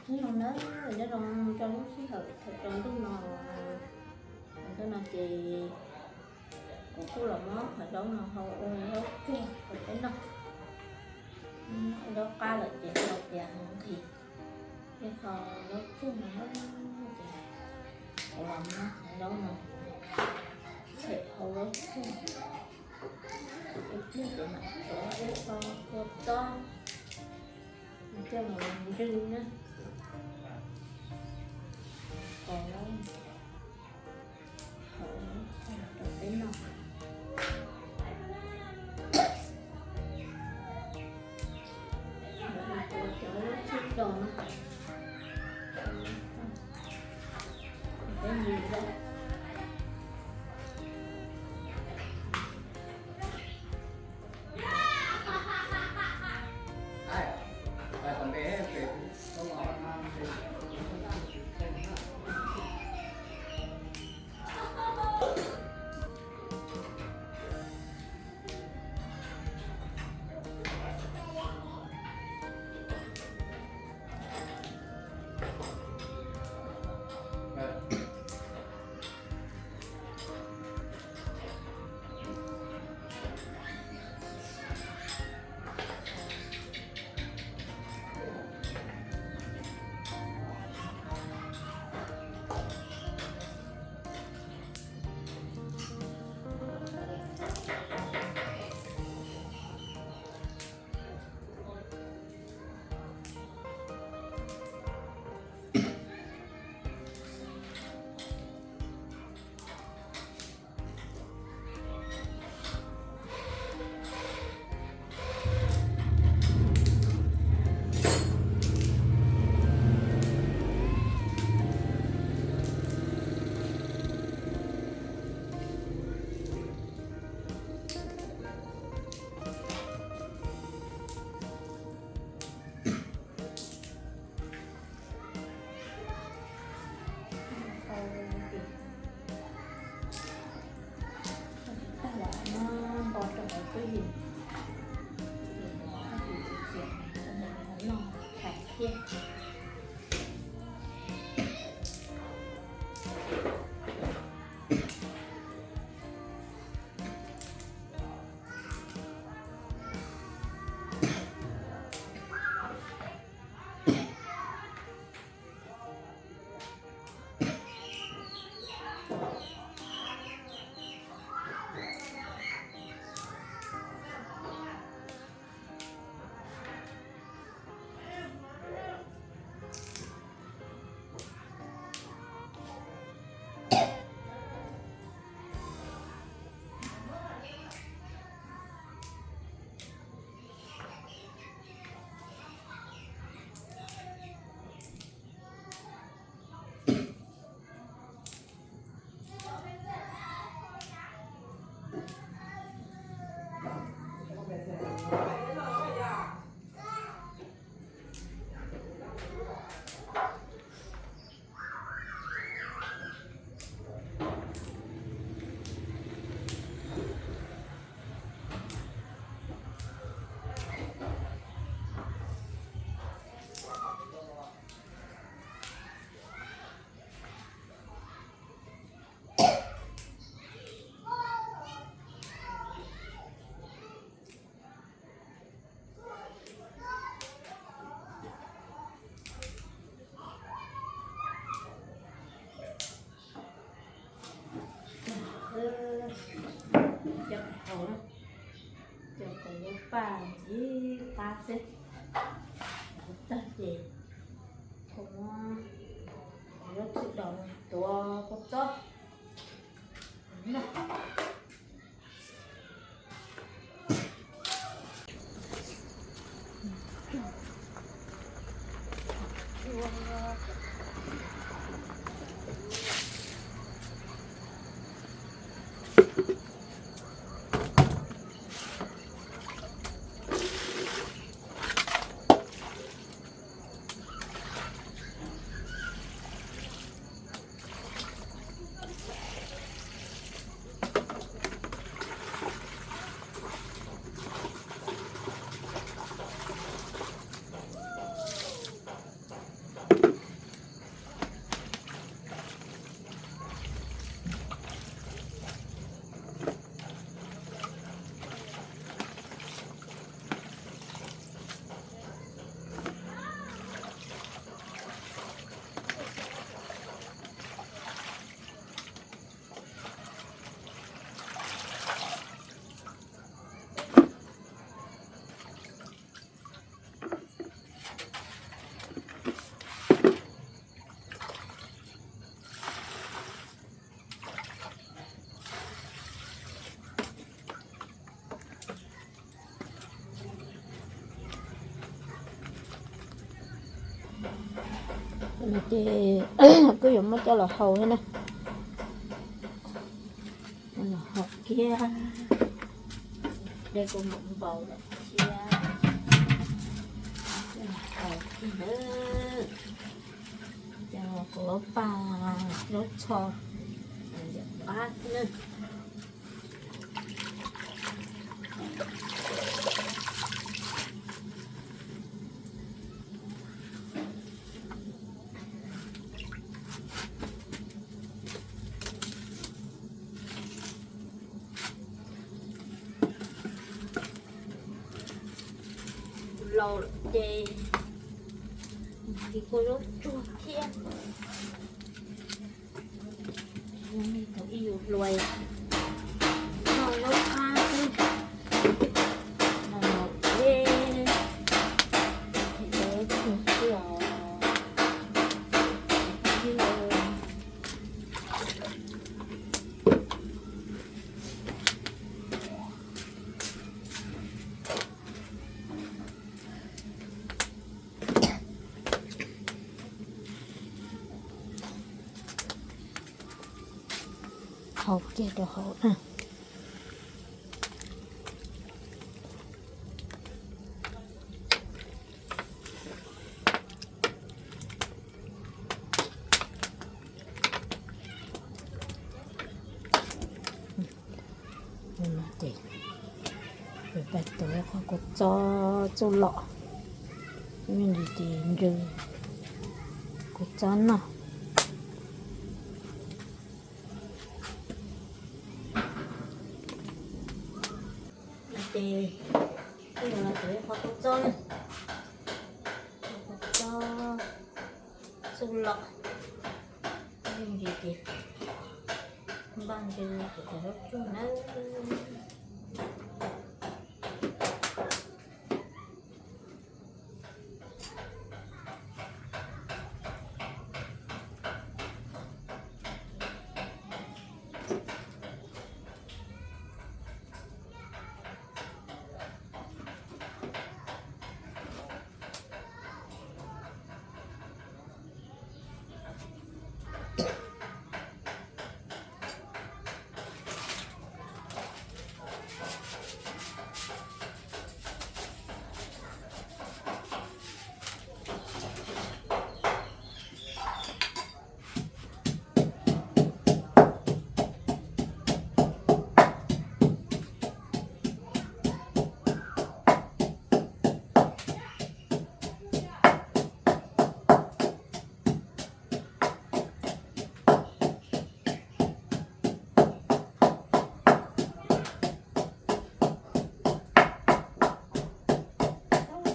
Nyob zoo na, nyob zoo rau lub sij hawm thaum tsaus ntuj no, tsaus ntuj no ces kuv kuj los muab qhov zaub no hau ua zaub tsuag rau peb noj. Zaub qab lawm ces hau tias nqhis, thiab kho zaub tsuag no ces kuv los muab qhov zaub no tshem hau zaub tsuag, ib pliag ces mam tuav ib qho kua txob coj los ntswj na. Kho zaub, kho zaub tsuag rau peb noj. Cov zaub tsuag no, peb noj zaub. Tag lawm no npo rau hauv tub yees, txiav txiav no hais thiab. Cov qos, cov qos lub paj ntxiv qab xwb. Tag ces kuv muab zaub txhwb dos tuav kua txob. No ces kuj yuav muab coj los hau thiab na. Los hau kiag, de kuv npaum npaum lawm thiab. Hau kiag nawb. Cov kuv lub paj lub tsho yam qab xwb na. Laus lawm ces kuj zaub tsuag thiab. Thaum ib yus hluas noj zaub qab xwb, los laus ces zaub tsuag xwb os. Hau kiag rau hauv na. Ces peb pais tuav qhov kua txob txuj lom, me ntsis ces ntsw kua txob noj. Ces kuv yuav los tuav qhov kua txob na, kua txob txuj lom, me ntsis ces npaj ntsw kuv cov zaub tsuag nawb.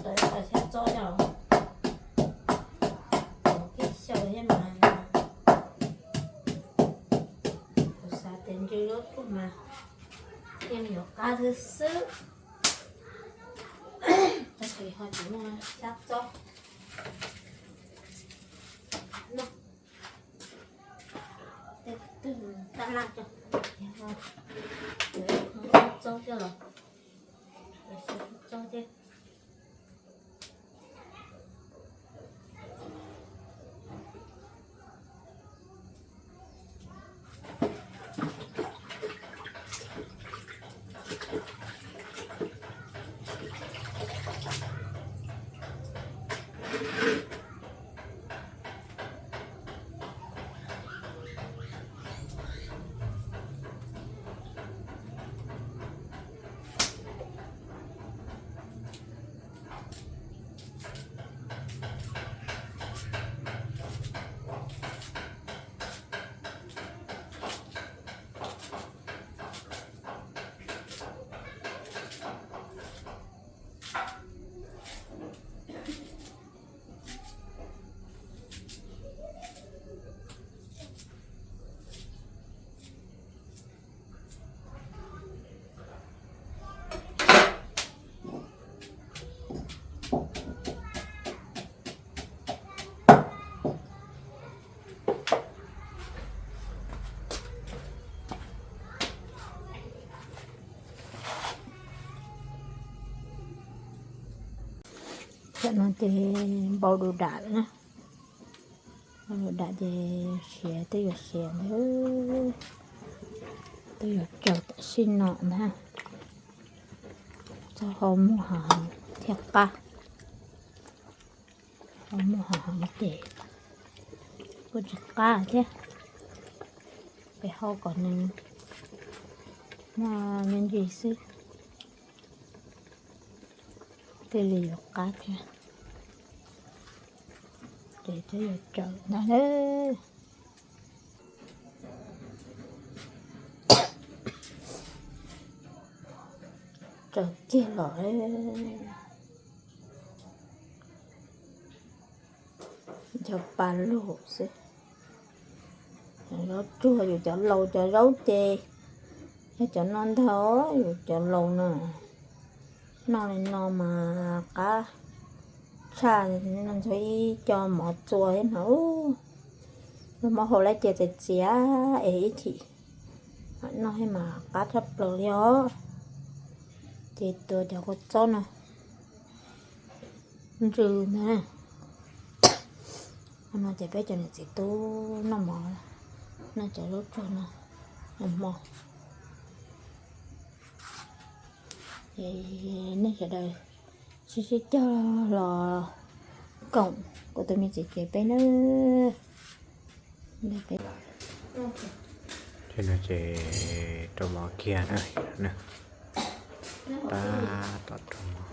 Tau xyab txob coj los, tib xyaw thiab mas, kuv xav tias ntsw lub tuaj mas yeej yuav qab xwb xwb. Tab sis ho tsis muaj xyab txob no. Tej twg tab laj rau, xyab txob coj los, xyab txob thiab. Tam no ces npau du dam lawm na. Lub dam ces siav twb yuav siav ntag, twb yuav tsaus tam sim no ntag. Txhob ho muaj hav heev thiaj qab, ho muaj hav heev ces kuj tsis qab thiab. Peb hau kom nws muaj me ntsis xwb thiaj li yuav qab thiab. Ces twb yuav tsaus ntag lauj. Tsaus kiag los, cov pa lug xwb. Zaub tsuag yus cov laus cov zaub ces yog cov no ntag, yus cov laus no noj li no mas qab tshaj, noj ntxuag ib co mov txua thiab no. Lub mov hau lawm ces txias txias es ib chim noj thiab mas qab tshaj plaws li os. Ces tua cov kua txob no ntsws ntag. No ces peb cov niam txiv tub noj mov, noj cov zaub tsuag no hmo. Es nej sawv daws sib sib cog los koom kuv tus me txiv tsev peb nawb. Ces rau mov kiag na, tab tom rau mov.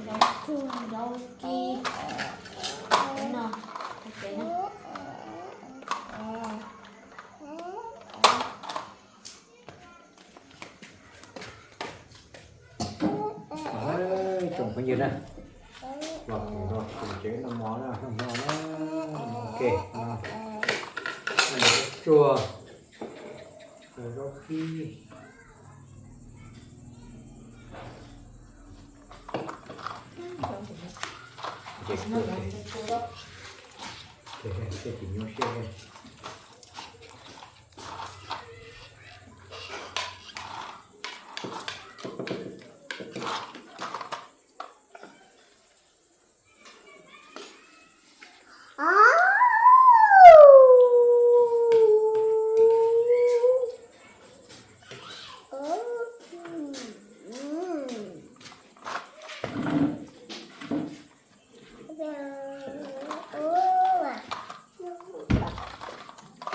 Zaub tsuag, zaub kib, no, ok na. Tsoom phooj ywg na, los koom nrog kuv tsev noj mov na, noj mov na. Ok, no, zaub tsuag, zaub kib. Ces tsis nyuaj siab.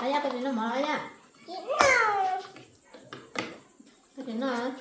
Ab Yaj, koj tsis noj mov los Yaj? Koj tsis noj?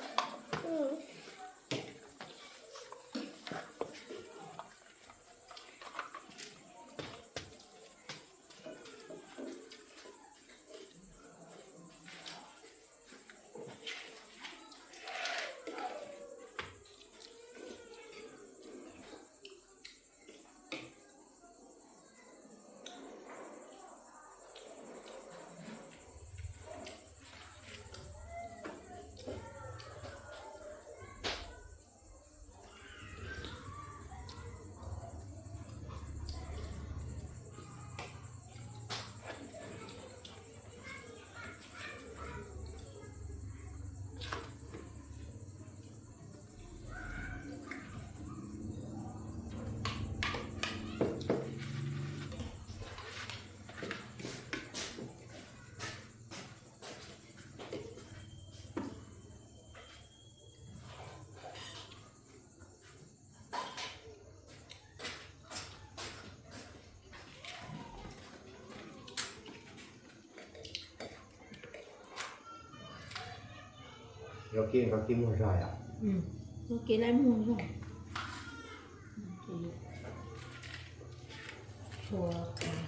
Zaub kib, zaub kib muag zog yom? Zaub kib laib muag zog. Txhua qhav,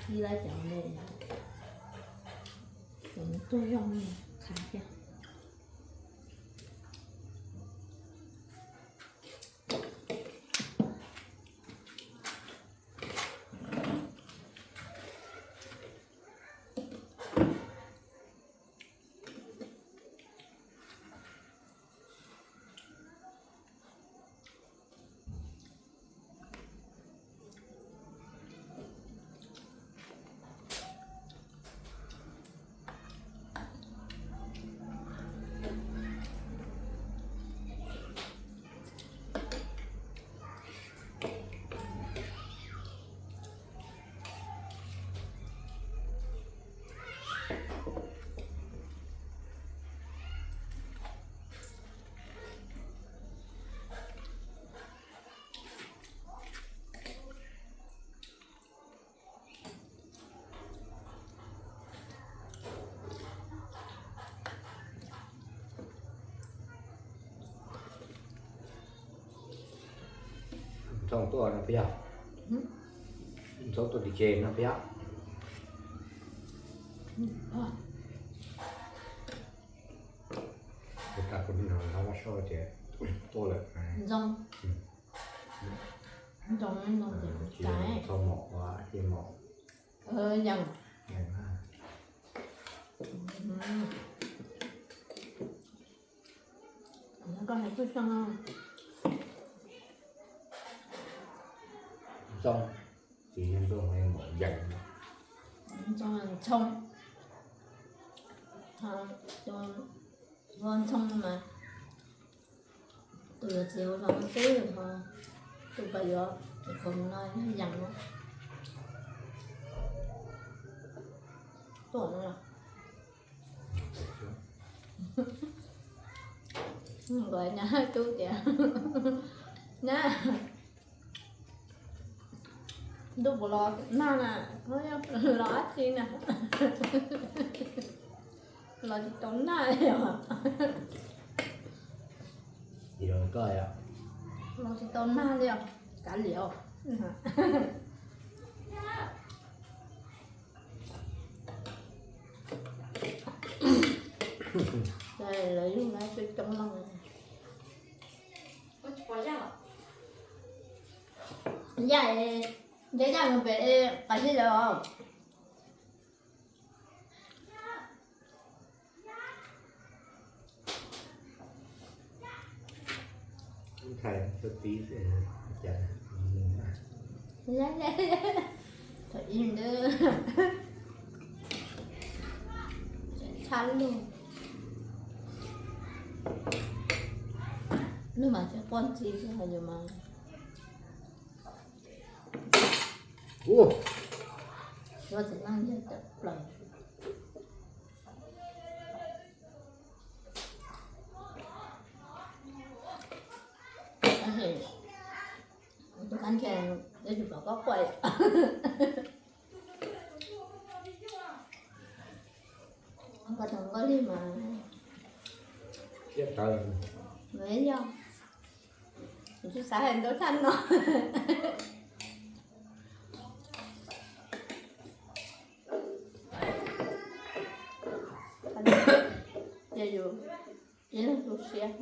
kib laib cov ntawd, cov tuag zog qhav thiab. Ntxoov tuaj no puas yog? Ntxoov tuaj tim tsev no puas yog? Ua tas kuv niag no hlob Vaj Soj ces tuaj lawm. Ntxoov, ntxoov, ntxoov ces tsis tau mom ua cia mom. Yees. Koj hais tub xyoo. Ntxoov, tsis yog nplooj, mom yees. Ntxoov, ntxhoo, ua ntxhoo mas tus yuav txiv ua zog no xwb, ho tus pais yuav qhov no yog yees no. Tuaj no los. Nkawd nyab tub tias, nyab, ntuj puas los nag na, los dab tsi na, los tsis tau nag li os. Los tsis tau nag li os, kav liam os. Lawv yug lawv coob coob leej. Yaj, yaj mus pem qas zib lawm os. Thaum ib ntawd tshab lug, lug mas tsis quaj ntxhi yus mas. Ua txiv neej yog cov plaws. Tab sis tus kab ntshe yuav tsum kom koj quaj. Koj tus nkauj lig mas, mas yog tsis xav hais ntau tshaj no. Ces yus ib leeg tu siab.